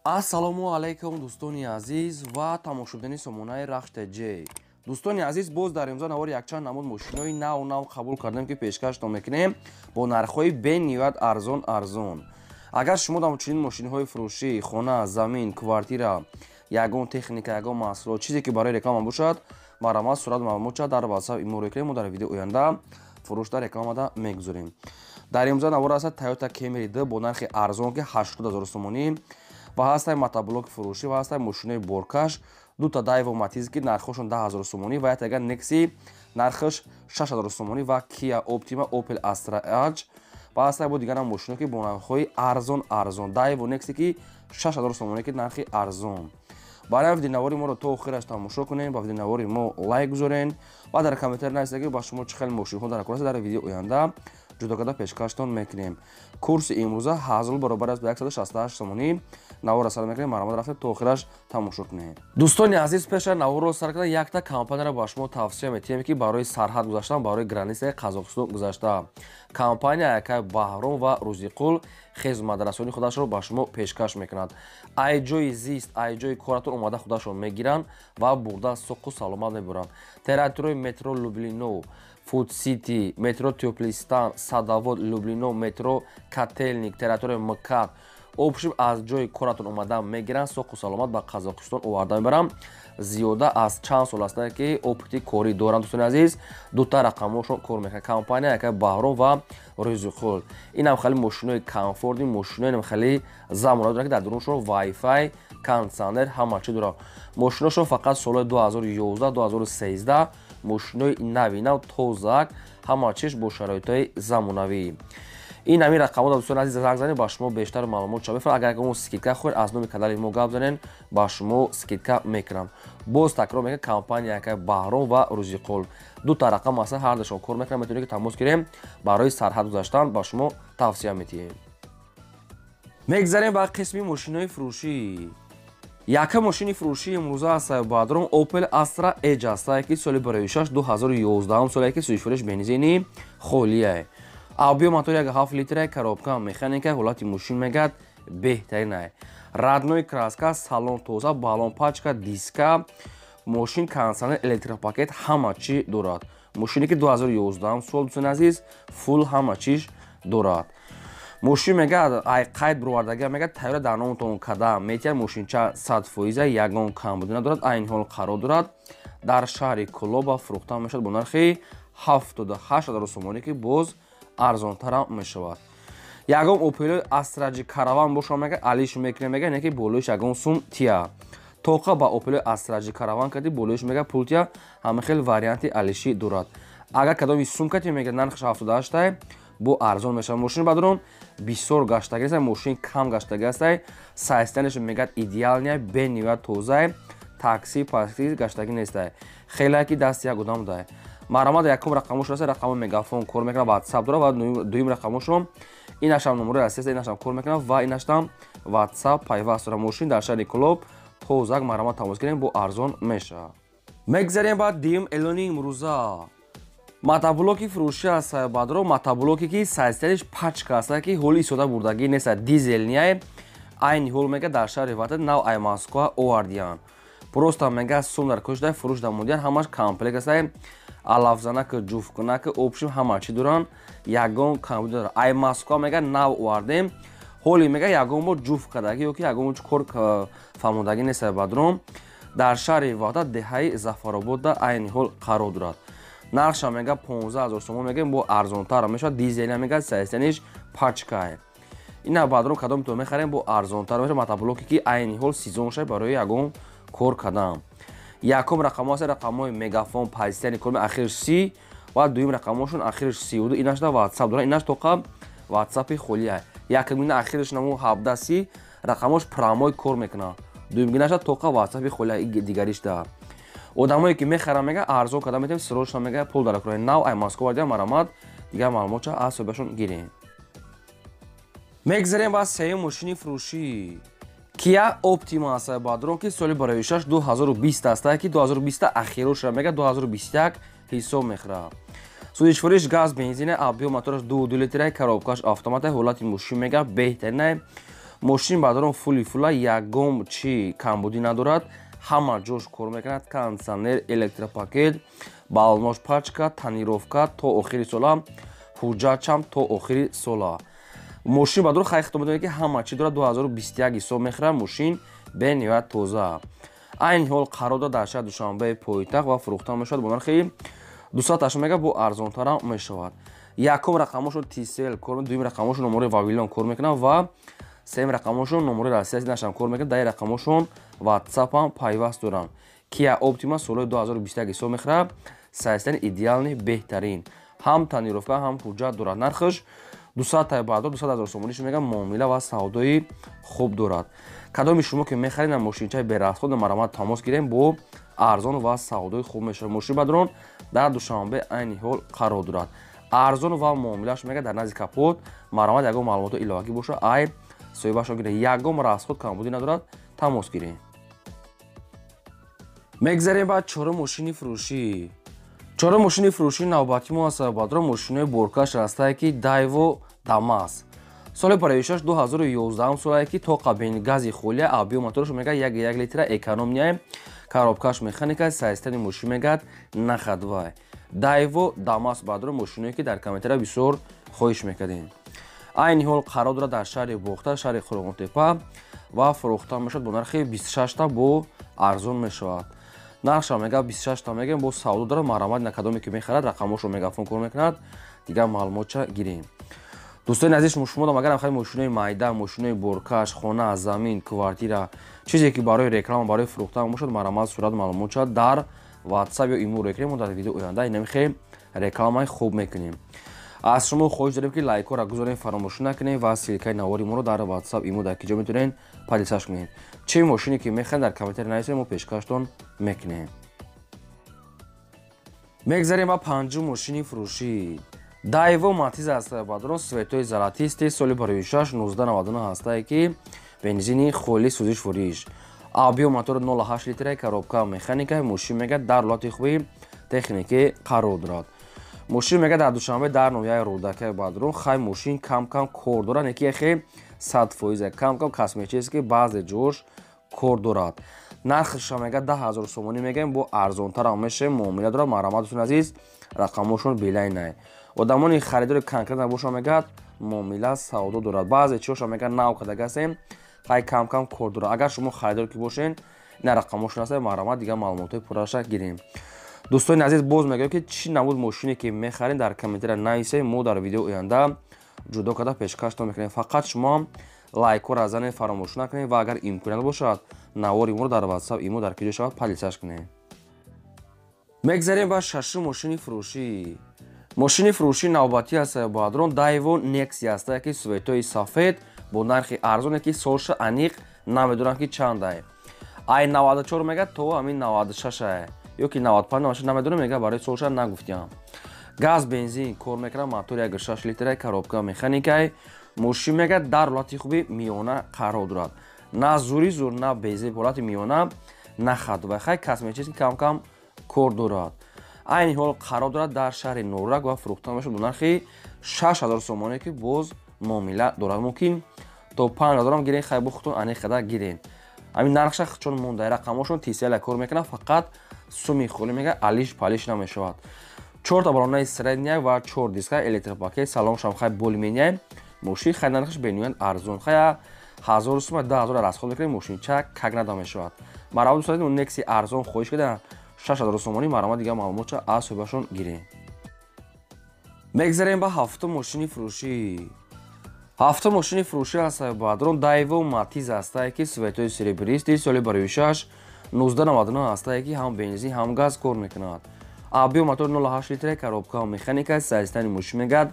Ассалому алайкум, дӯстони азиз ва тамошобинони сомонаи Рахш ТЖ. Дӯстони азиз, боз дар имзо навори якчанд намуд мошинои нав нав қабул кардем, ки пешкаштон мекунем бо нархҳои бениҳоят арзон арзон. Агар шумо дар чунин мошинҳои фурӯшӣ, хона, замин, квартира, ягон техника, ягон маҳсулот, чизе ки барои реклама бошад, марҳамат, сурат маълумотча дар WhatsApp имо рекунем, мо дар видео оянда фурӯшда рекламада мегузорем. Дар имзо навор аст Toyota Camry 2 бо нархи арзон, ки 80 0 сомонӣ, ва ҳастай мотоблок фурӯшӣ, ва ҳастай мошинои боркаш, дута Дайво Матиз, ки нархҳошон 10 0 сомонӣ, ва ятага Некси, нархаш 6 0 сомонӣ, ва Kia Optima, Opel Astra H, ва ҳастай бо дигарам мошино, ки бо нархҳои арзон арзон, Дайво Некси, ки 6 0 сомонӣ, ки нархи арзон. Барои видеонавори моро то охираш тамошо кунем, ба видеонавори мо лайк гузорен ва дар комментар нависед, ки ба шумо чӣ хел мошинҳо дар кор аст. Дар видео оянда ҷудо карда пешкаштон мекунем. Курси имрӯза 1000 баробар аст ба 168 сомонӣ. Наворро сар мекунем, марҳамат, рафта то охираш тамошо кунем. Дӯстони азиз, пеша наворро сар карда якта компанияро ба шумо тавсия метиҳем, ки барои сарҳад гузаштан, барои границаи Қазоқистон гузашта, компания якай Баҳром ва Рӯзиқул хизматрасонии худашро ба шумо пешкаш мекунад. Ай ҷои зист, ай ҷои коратон омада худашон мегиранд ва бурда соқу саломат мебуранд. Территорияи метро Люблино, Фуд Сити, метро Тёплый Стан, Садовод, Люблино, метро Котельник, территорияи МКАД, общем, аз ҷои коратон омада мегиранд, соқу саломат ба Қазоқистон оварда мебаранд. Зиёда аз чанд сол ҳастанд, ки опыти корӣ доранд. Дӯстони азиз, дута рақамҳошон кор мекунад компания якай Баҳром ва Рӯзиқул. Инам хеле мошинои комфортный, мошинои хеле замона доранд, ки дар дуруншон вайфай, кондитсионер, ҳама чи дорад. Мошиношон фақат солҳои 2011, 2013, мошинои нави нав, тозак, ҳама чиз бо шароитҳои замонавӣ. Ин ҳамин рақамҳо, дӯстони азиз, занг занед, ба шумо бештар маълумот шава. Агар ягон скидка хоҳед, аз номи канали мо гап занед, ба шумо скидка мекунам. Боз такрор мекунам, компания якай Баҳром ва Рӯзиқул, дута рақам ҳаста, ҳардашон кор мекунам, метавонед, ки тамос гирем. Барои сарҳад гузаштан ба шумо тавсия медиҳем. Мегзарем ба қисми мошинои фурӯшӣ. Якум мошини фурӯшии имрӯза аст, бадром, Opel Astra Edge ҳастае, ки соли 2006, 2011 соле, ки сӯзишвориш бензини холие, объём мотор 1,7 литра, коробка механика. Ҳолати мошин мегӯяд беҳтаринае, родной краска, салон тоза, баллон пачка, диска, мошин кондитсионер, электропакет, ҳама чӣ дорад. Мошине ки 2011 сол, дӯстони азиз, фулл ҳама чиш дорад. Мошин мегӯяд ай қайд бировардага, мегӯяд тайёра дар номтон када метиҳад. Мошинча 100%, ягон камбудӣ надорад, айни ҳол қарор дорад дар шаҳри Кӯлоба, фурӯхта мешавад бо нархи 78 0 сомонӣ, ки боз арзонтарам мешавад. Ягон Опелои Астра Ҷи, Караван боша, мега алиш мекунем, мега не ки болоиш ягон сум тия, тоқа ба Опелои Астра Ҷи, Караван кади болоиш мега пул тия, ҳама хел варианти алишӣ дорад. Агар кадоми сум кати, мега нархаш 78, бо арзон мешавад. Мошини бадрон бисёр гаштагӣ нест, мошин кам гаштагӣ астай, состоянияш мегӯяд идеальный, бениҳоят тозай, такси пакси гаштагӣ нестай, хеле ки дасти як одам дай. Марҳамат, якум рақамош аст, рақами Мегафон кор мекунад, WhatsApp дорад, ва дуюм рақамошро инашам номерои аст, инашам кор мекунад ва инаштам WhatsApp пайваст дорад. Мошин дар шаҳри Кӯлоб, тозак, марҳамат, тамос гирем, бо арзон мешавад. Мегзарем ба дуюм эълони имрӯза. Мотоблоки фурӯшӣ аст, бадро, мотоблоке ки состоянияш пачка аст, ки ҳоли истода бурдагӣ нест, дизельный. Айни ҳол мега дар шаҳри Ватан, нав ай Москва овардиянд, просто мега сум дар кӯшда фурӯш дамудиян. Ҳамаш комплект аст: алафзанак, ҷуфткунак, общем, ҳама чӣ доранд, ягон камбуди дорад. Ай Москва мега нав овардем, ҳоли мега ягон бор ҷуфт кардагӣ ё ки ягон кор фаҳмодагӣ нест. Бадром, дар шаҳри Ваҳдат, деҳаи Зафарободда айни ҳол қарор дорад. Нархша мега 15 0 сомон мегӯем, бо арзонтар мешавад. Дизелия, мега состоянияш пачкае. Ина бадром, кадомто мехарем, бо арзонтар мешавад. Мотоблоке ки айни ҳол сезон шад барои ягон кор кардан. Якум рақамҳо аст, рақамҳои Мегафон позитсияни кор, ахирш 30, ва дуюм рақамҳошон ахирш 32. Инашда WhatsApp дорад, инаш тоқа WhatsApпи холия. Якумина ахирш наму 17 30, рақамҳош прямой кор мекунад, дуюмгинаша тоқа WhatsApпи холия. Дигаришда одамое ки мехарам, мега арзон карда метавонем, срочно мега пул дар кунед. Нав ай Москва вардиам, марҳамат, дигар маълумотча аз соҳибашон гирем. Мегзарем ба сеюм мошини фурӯшӣ. Kia Optima аст, бадрон, ки соли бароишаш 2020 аст, ки 2020 ахирошра, мега 2021 ҳисоб мехӯрад. Сӯзишвориш газ, бензина, объём мотораш 2,2 литра, коробкаш автомата. Ҳолати мошин мега беҳтарина. Мошин баъдарон фули фула, ягон чӣ камбудӣ надорад, ҳама ҷош кор мекунад: кондитсионер, электропакет, балонош пачка, тонировка то охири сола, ҳуҷҷатшам то охири сола. Мошин баъдор хай худтон медонед, ки ҳама чӣ дорад. 2021 ҳисоб мехӯрад, мошин бениҳоят тоза. Айни ҳол қарор дорад дар шаҳри Душанбеи пойтахт ва фурӯхта мешавад бо нархи 280 мега, бо арзонтарам мешавад. Якум рақамошон Тисел кор, дуюм рақамошон номори Вавилон кор мекунад ва сеюм рақамошон номори Россия нашам кор мекунад. Даи рақамошон Ватсапам пайваст доранд. Кия Оптима солҳои 2021 ҳисоб мехӯрад, состояние идеальный, беҳтарин, ҳам тонировка, ҳам ҳуҷҷат дорад. Нархаш 200 тай баъдо, 200 ҳазор сомониш мегам, муомила ва савдои хуб дорад. Кадоми шумо ки мехаред мошинчаи берасход, марамат тамос гирем, бо арзон ва савдои хуб мешавад. Мошин бадрон дар Душанбе айни ҳол қарор дорад, арзон ва муомилааш мега дар назди капот. Марамат, ягон маълумоти иловагӣ боша, ай соҳибашро гиред, ягон расход камбудӣ надорад, тамос гирем. Мегзарем ба чорум мошини фурӯшӣ. Чорум мошини фурӯшии навбати мо аст, бадрон, мошинои боркаш растае, ки Дайво Дамас, соли паравишаш 2011 солае, ки тоқа гази холия, объём мотораш мега 1,1 литра, экономия, коробкаш механика, состояние мошин мегад нахадвай. Дайво Дамас бадрон, мошиное ки дар комментария бисёр хоҳиш мекардем. Айни ҳол қарор дорад дар шаҳри Бохта, шаҳри Қурғонтепа ва фурӯхта мешавад бо нархи 26та, бо арзон мешавад. Нархша мега 26та мегем, бо савдо дорад. Марамат, на кадоме ки мехарад, рақамошро мегафон кор мекунад, дигар маълумотча гирем. Дӯстони азиз, шумо агар мехоҳед мошинои майда, мошинои боркаш, хона, замин, квартира, чизе ки барои реклама, барои фурӯхтан бошад, марамат сурат маълумотча дар WhatsApp ё имо рекунем. Мо дар видео оянда инамихе рекламаи хуб мекунем. Аз шумо хоҳиш дорем, ки лайкҳоро гузорем, фаромӯшӣ накунем ва ссылкаи навори моро дар WhatsApp, имо дар ки ҷо метавонед поделиться кунед. Чӣ мошине ки мехоҳед, дар комментарий нависед, мо пешкаштон мекунем. Мегзарем ба панҷум мошини фурӯшӣ. Дайво Матиз аст бадрон, цветои золотистый, соли 56, 1999 ҳастае, ки бензини холи, сӯзиш фуриш, объём мотор 0,8 литра, коробка механика. Мошин мега дар ҳолати хуби техникӣ қарор дорад. Мошин мега дар Душанбе, дар ноҳияи Рӯдакаи бадрон. Хай, мошин кам кам кор дорад, не ки яхе 100%, кам кам косметически баъзе ҷош кор дорад. Нархаша мега 10 000 сомонӣ мегӯем, бо арзонтарам мешавем, муомила дорад. Марҳамат, дӯстони азиз, рақамошон билайнай. Одамони харидори конкретно боша, мегӯяд, муомила савдо дорад. Баъзе чиҳоша мега нав кардагастем, хай, кам кам кор дорад. Агар шумо харидор ки бошен, ина рақамошон аст, марҳамат, дигар маълумотҳои пурраша гирем. Дӯстони азиз, боз мегӯям, ки чӣ намуд мошине ки мехарем, дар комментария нависем, мо дар видео оянда ҷудо карда пешкаштон мекунем. Фақат шумо лайкҳоро занед, фаромӯш накунед ва агар имконият бошад, навори моро дар WhatsApp, имо дар ки ҷо шавад, поделиться кунед. Мегзарем ба шашум мошини фурӯшӣ. Мошини фурӯшии навбатӣ аст бадрон, Дайво Некси ҳастае, ки цветои сафед, бо нархи арзоне, ки солша аниқ намедонам ки чандае, ай 94 мега то ҳамин 96 ё ки 95, 96, намедонам, мега барои солша нагуфтиам. Газ, бензин кор мекунад, мотор 1,6 литра, коробка механикай. Мошин мега дар ҳолати хуби миёна қарор дорад, на зури зур, на безеб, ҳолати миёна, на хатвай, хай, косметически кам кам кор дорад. Айни ҳол қарор дорад дар шаҳри Норак ва фурӯхта мешавад бо нархи 6000 сомоне, ки боз муомила дорад. Мумкин то 5000-ам гирен, хай, бо худтон аниқ қадар гирен. Ҳамин нархша чон монда, рақамошон тисела кор мекунад, фақат суми холи мега алиш палиш намешавад. Чорта балонаи средняя ва чор диска, электропакет, салоншам хай более-менее. Мошин хай нархаш бениҳоят арзон, хай, 1000 сума, 10 000 расход мекунем, мошинча как нада мешавад. Марҳамат, дӯстони, Некси арзон хоҳиш карда, 6000 сомонӣ. Марҳамат, дигар маълумотча аз соҳибашон гирем. Мегзарем ба ҳафтум мошини фурӯшӣ. Ҳафтум мошини фурӯшӣ аст бадрон, Дайво Матиз ҳастае, ки цветои серебристый, соли 26, 1999 ҳастае, ки ҳам бензин, ҳам газ кор мекунад, объём мотор 0,8 литра, коробка механика, состояние мошин мегад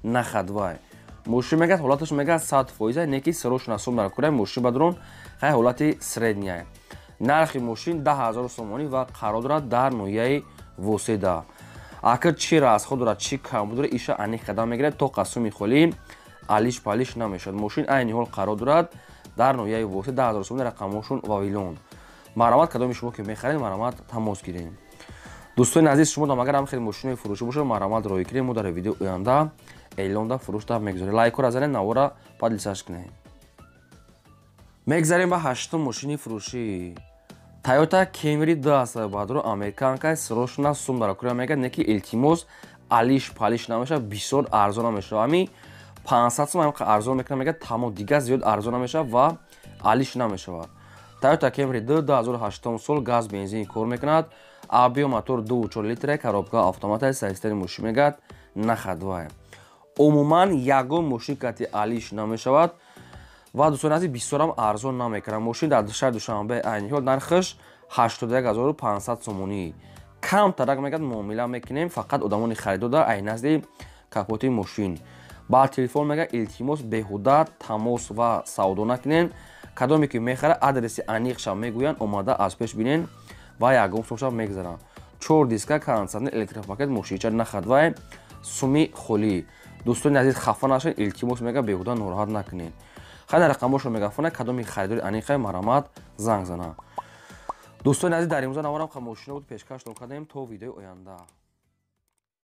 нахадвай. Мошин мегад ҳолаташ мегад 100%, не ки срочно сум дар кура. Мошин бадрон хай ҳолати средняя. Нархи мошин 10 000 сомонӣ ва қарор дорад дар ноҳияи Воседа. Акр чӣ расход дорад, чӣ камбуд дорад, иша аниқ қадам мегирад, то қасуми холӣ алиш палиш намешавад. Мошин айни ҳол қарор дорад дар ноҳияи Восе, 10 000 сомонӣ, рақамошон Вавилон. Марҳамат, кадоми шумо ки мехаред, марҳамат, тамос гирем. Дӯстони азиз, шумо дам агар ҳам хеле мошинои фурӯшӣ бошад, марҳамат, роҳӣ кунед, мо дар видео оянда эълонда фурӯшда мегузорем. Лайкҳоро занед, навора поделиться кунед. Мегзарем ба ҳаштум мошини фурӯшӣ. Тойота Кемри 2 бадро американка, срочно сум дар кура мегад, не ки илтимос, алиш палиш намешавад, бисёр арзон намешавад. Ами 500 сум арзон мекунад, мегад, тамом, дигар зиёд арзон намешавад ва алиш намешавад. Тойота Кемри 2, 2008 сол, газ бензин кор мекунад, объём мотор 2,4 литра, коробка автомата, системи мошин мегад находовая. Умуман ягон мошин кати алиш намешавад ва, дӯстони азиз, бисёрам арзон намекунад. Мошин дар шаҳри Душанбе айни ҳол нархаш 81 500 сомонӣ. Камтарак мегад, муомила мекунем, фақат одамони харидода ай назди капоти мошин. Ба телефон мегад, илтимос, беҳуда тамос ва савдо накунен. Кадоме ки мехара, адреси аниқша мегӯянд, омада аз пеш бинен ва ягон сумша мегзаранд. Чор диска, кондитсионер, электропакет, мошинча находовай, суми холӣ. Дӯстони азиз, хафа нашед, илтимос, мега, беҳуда нороҳат накунед. Хайна рақамошро мегафона, кадоми харидори аниқе, марамат, занг зана. Дӯстони азиз, дар имрӯза наворам мошино буд, пешкаштон кардем. То видеои оянда.